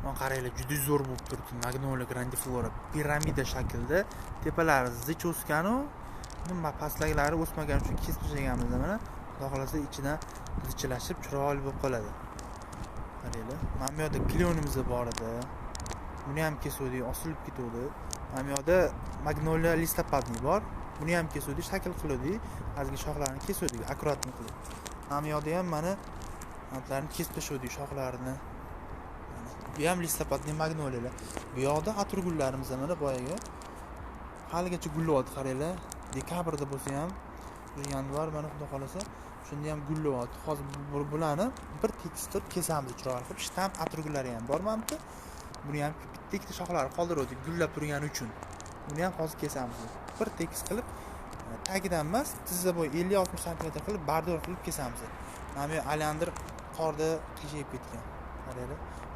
Mana qaranglar, juda zo'r bo'lib turibdi Magnolia grandiflora piramida shaklida. Tepalari zich o'sgan-u, nima pastlaklari o'smagani uchun kesib tashlaganmiz mana. Xudo xolasa ichidan zichlashib chiroyli bo'lib qoladi. Qaranglar, mana bu yerda klonimiz bor edi. Buni ham kesuvdik, osilib ketuvdi. Mana bu yerda Magnolia listopadniy bor. Buni ham kesuvdik, shakl qiluvdik. Ozgina shoxlarini kesuvdik, akkuratni qilib. Mana bu yerda ham mana otlarni kesib tashladik shoxlarini. Bu ham listopadniy magnoliyalar. Bu yoqda atirgullarimiz mana boyagi. Haligacha gullayapti, qaranglar. Dekabrda bo'lsa ham, yanvar mana xudo xolasa, shunda ham gullayapti. Hozir bularni bir tekis qilib kesamiz chiroyli qilib. Shtamp atirgullari ham bor mana bu. Buni ham bitta ikkita shoxlari qoldiruvdik gullab turgani uchun. Buni ham hozir kesamiz. Bir tekis qilib, tagidan emas, tizza bo'yi 50-60 sm qilib bardor qilib kesamiz. Mana bu oleandr qorda qiyshayib ketgan. Qaranglar.